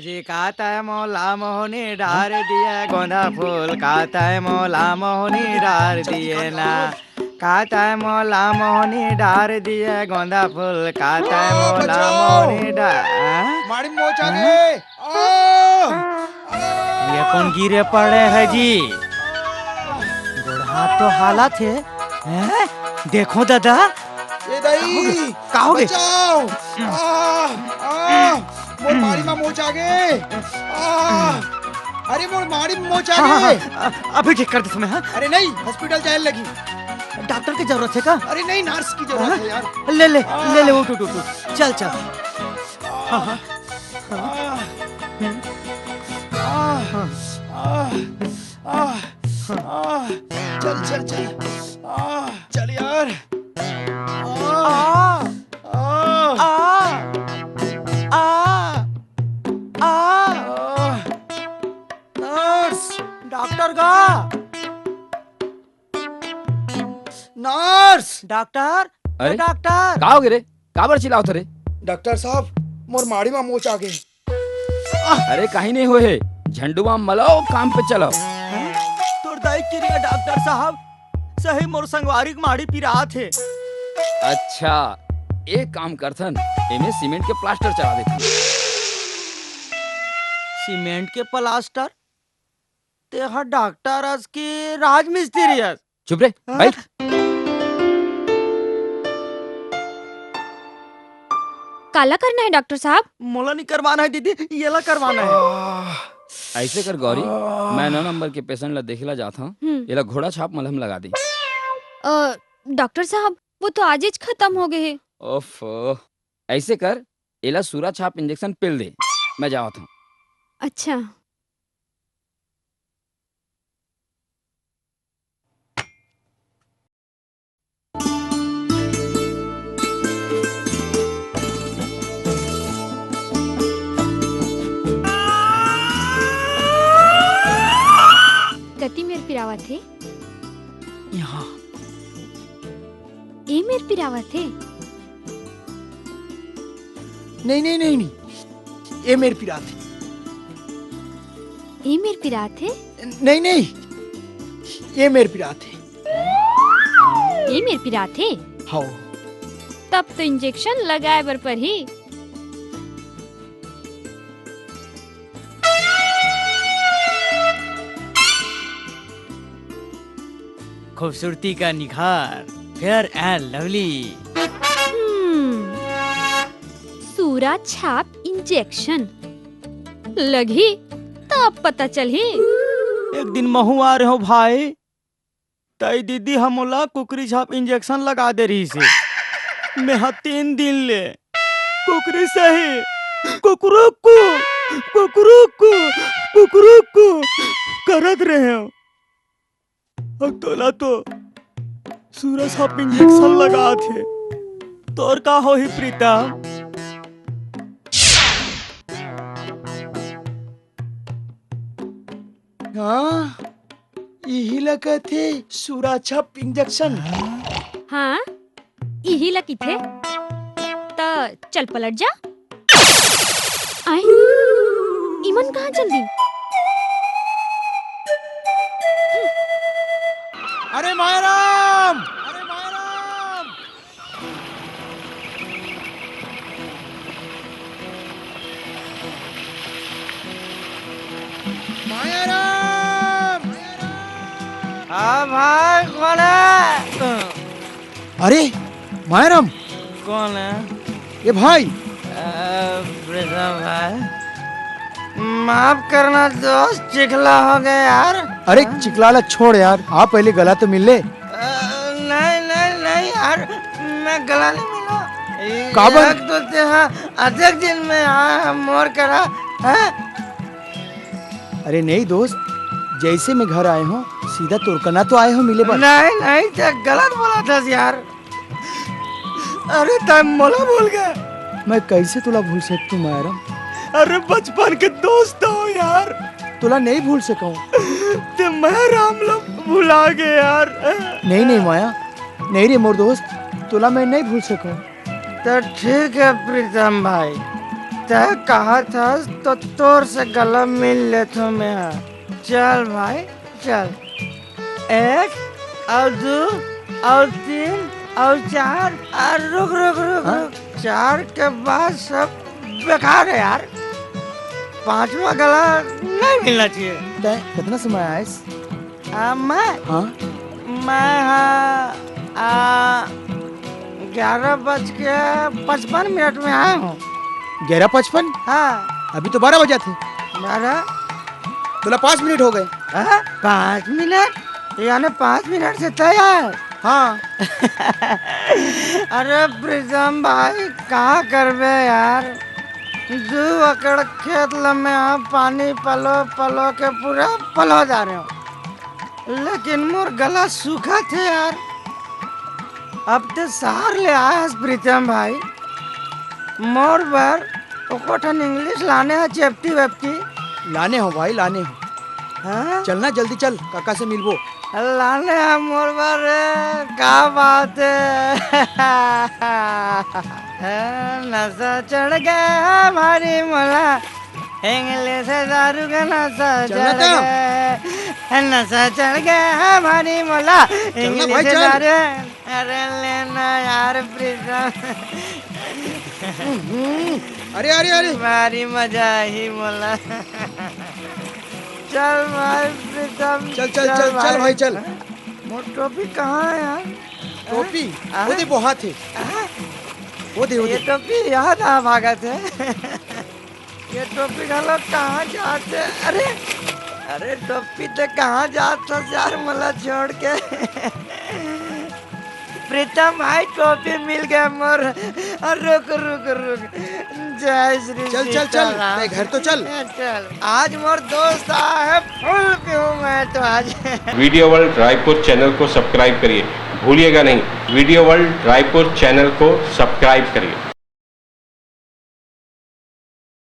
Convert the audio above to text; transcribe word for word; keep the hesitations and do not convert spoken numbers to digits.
जी, का तै मोला मोहनी डार दिए गोंदा फूल, का तै मोला मोहनी डार दिए ना, का तै मोला मोहनी डार दिए गोंदा फूल, का तै मोला मोहनी डार, हाँ? माड़ी मोच आ गे। ये कोन गिरे पड़े हे जी? गोड़ हाथ तो हालत हे। हैं? देखो दादा। ए दाई, का होगे? बचाओ। आ, आ, मोर माड़ी मा मोच आ गे। आ, अरे मोर माड़ी मा मोच आ गे। हाँ, हाँ, अभी ठीक कर देथों मैं, हाँ? अरे नहीं, hospital जाए लगही। डॉक्टर के जरूरत हे का? अरे नहीं, nurse के जरूरत हे यार। ले, ले, ले, ले, उठ, उठ, उठ, उठ। चल, चल। हाँ, हाँ। आ, आ, आ, आ, चल, चल, चल। आ, चल यार। आ, आ, आ, आ। Nurse, डॉक्टर गा। Nurse, डॉक्टर, अरे, डॉक्टर। का होगे रे? काबर चिल्लावत रे? डॉक्टर साहब, मोर माड़ी मा मोच आ गे। अरे, कहीं नहीं होए हे। झंडू बाम मलाओ, काम पे चलाओ। हैं? तोर दाई किरिया डॉक्टर साहब, सही मोर संगवारी के माड़ी पिरात हे। अच्छा, एक काम करथन, एमे सीमेंट के प्लास्टर चला देथन। सीमेंट के प्लास्टर? तेहा डॉक्टर अस कि राजमिस्त्री अस? चुप रे, हाँ? बैठ। काला करना हे डॉक्टर साहब? मोला नहीं करवाना हे दीदी, येला करवाना हे। ऐसे कर गौरी, मैं नौ नंबर के patient ला देखेला जात हूँ। हम्म। एला घोड़ा छाप मलहम लगा दे। अ, डॉक्टर साहब, वो तो आजेच खत्म हो गे हे। ओफो, ऐसे कर, एला सूरा छाप injection पेल दे, मैं जावत हूँ। अच्छा। कति मेर पिरावत हे? यहाँ। ए मेर पिरावत हे? नहीं, नहीं, नहीं, नहीं। ए मेर पिरात हे। ए मेर पिरात हे? नहीं, नहीं। ए मेर पिरात हे। ए मेर पिरात हे? हव। तब तो injection लगाए बर परही। खूबसूरती का निखार, Fair and Lovely। हम्म, सूरा छाप injection लगही, तब पता चलही। एक दिन महूं आ रहे हो भाई, तई दीदी ह मोला कुकरी छाप injection लगा दे रहिस हे। मेंहा तीन दिन ले कुकरी सही कुकरुकू, कुकरुकू, कुकरुकू करत रहेंव। अउ तोला तो सूरा छाप injection लगात हे। तोर का होही प्रीतम? हाँ, इही ला कथे सूरा छाप injection। हाँ, इही ला किथे। त चल पलट जा। आय, इमन कहाँ चल दी? अरे मायाराम! अरे मायाराम! मायाराम! हाँ भाई, कौन है? अरे मायाराम! कौन है? ए भाई! अ, प्रीतम भाई, माफ करना दोस्त, चिखला हो गया यार। अरे हाँ? चिखला ला छोड़ यार, आ पहले गला तो मिल ले। अ, नहीं, नहीं, नहीं यार, मैं गला नहीं मिला। काबर? एक तो तेहा अतेक दिन में आए हम मोर करा, हैं? अरे नहीं दोस्त, जैसे मैं घर आए हों, सीधा तोर कना तो आए हों मिले बर। नहीं, नहीं, ते गलत बोलत हस यार। अरे तैं मोला भूल गे। मैं कैसे तोला भूल सकतूं मायाराम? अरे बचपन के दोस्त हो यार। तोला नहीं भूल सकंव। ते मायाराम ला भुला गे यार। नहीं, नहीं माया, नहीं रे मोर दोस्त, तोला मैं नहीं भूल सकंव। त ठीक है प्रीतम भाई, तैं कहत हस तो तोर से गला मिल लेथों मैं ह। चल भाई, चल। एक अउ दू अउ तीन अउ चार। अरे रुक, रुक, रुक, हाँ? रुक। चार के बाद सब बेकार है यार। पांचवा गला नहीं मिलना चाहिए। तैं कितना समय आइस? आ, मैं? हाँ? मैं, हाँ, आ, ग्यारह बज के पचपन मिनट में आया हूँ। ग्यारह पचपन? हाँ। अभी तो बारह बजा थे। बारह? तोला पाँच मिनट हो गए। हाँ? पाँच मिनट? यानी पाँच मिनट से तय आए? हाँ। अरे प्रीतम भाई, का करबे यार, दू एकड़ खेत ल में ह पानी पलो पलो के पूरा पलो जा रहे हो, लेकिन मोर गला सूखा थे यार। अब ते शहर ले आए हस प्रीतम भाई, मोर बर एको ठन इंग्लिश लाने ह, चेपटी वेपटी। लाने हो भाई, लाने हो। हाँ? चलना जल्दी चल, काका से मिलबो। लाने ह मोर बर रे, का बात है? नशा चढ़ गया भारी मोला, इंग्लिश दारू का नशा चढ़ गया। नशा चढ़ गया भारी मोला, इंग्लिश दारू। अरे लेना यार प्रीतम। अरे, अरे, अरे। भारी मजा आही मोला। चल भाई प्रीतम, चल, चल, चल, चल भाई, चल। मोर टोपी कहाँ है यार? टोपी? हाँ? वो दे, वो हाथ है। हाँ? वो दे, वो ये दे। टोपी याद आ भागत है। ये टोपी घलो कहाँ जात है? अरे, अरे टोपी ते कहाँ जात हस यार, मोला छोड़ के? प्रीतम भाई, टोपी मिल गया मोर। और रुक, रुक, रुक। जय श्री चल, चल, चल, सीताराम। मैं घर तो चल। चल, आज मोर दोस्त आया है, full पीऊँ मैं तो आज। वीडियो वर्ल्ड रायपुर चैनल को सब्सक्राइब करिए, भूलिएगा नहीं, वीडियो वर्ल्ड रायपुर चैनल को सब्सक्राइब करिए।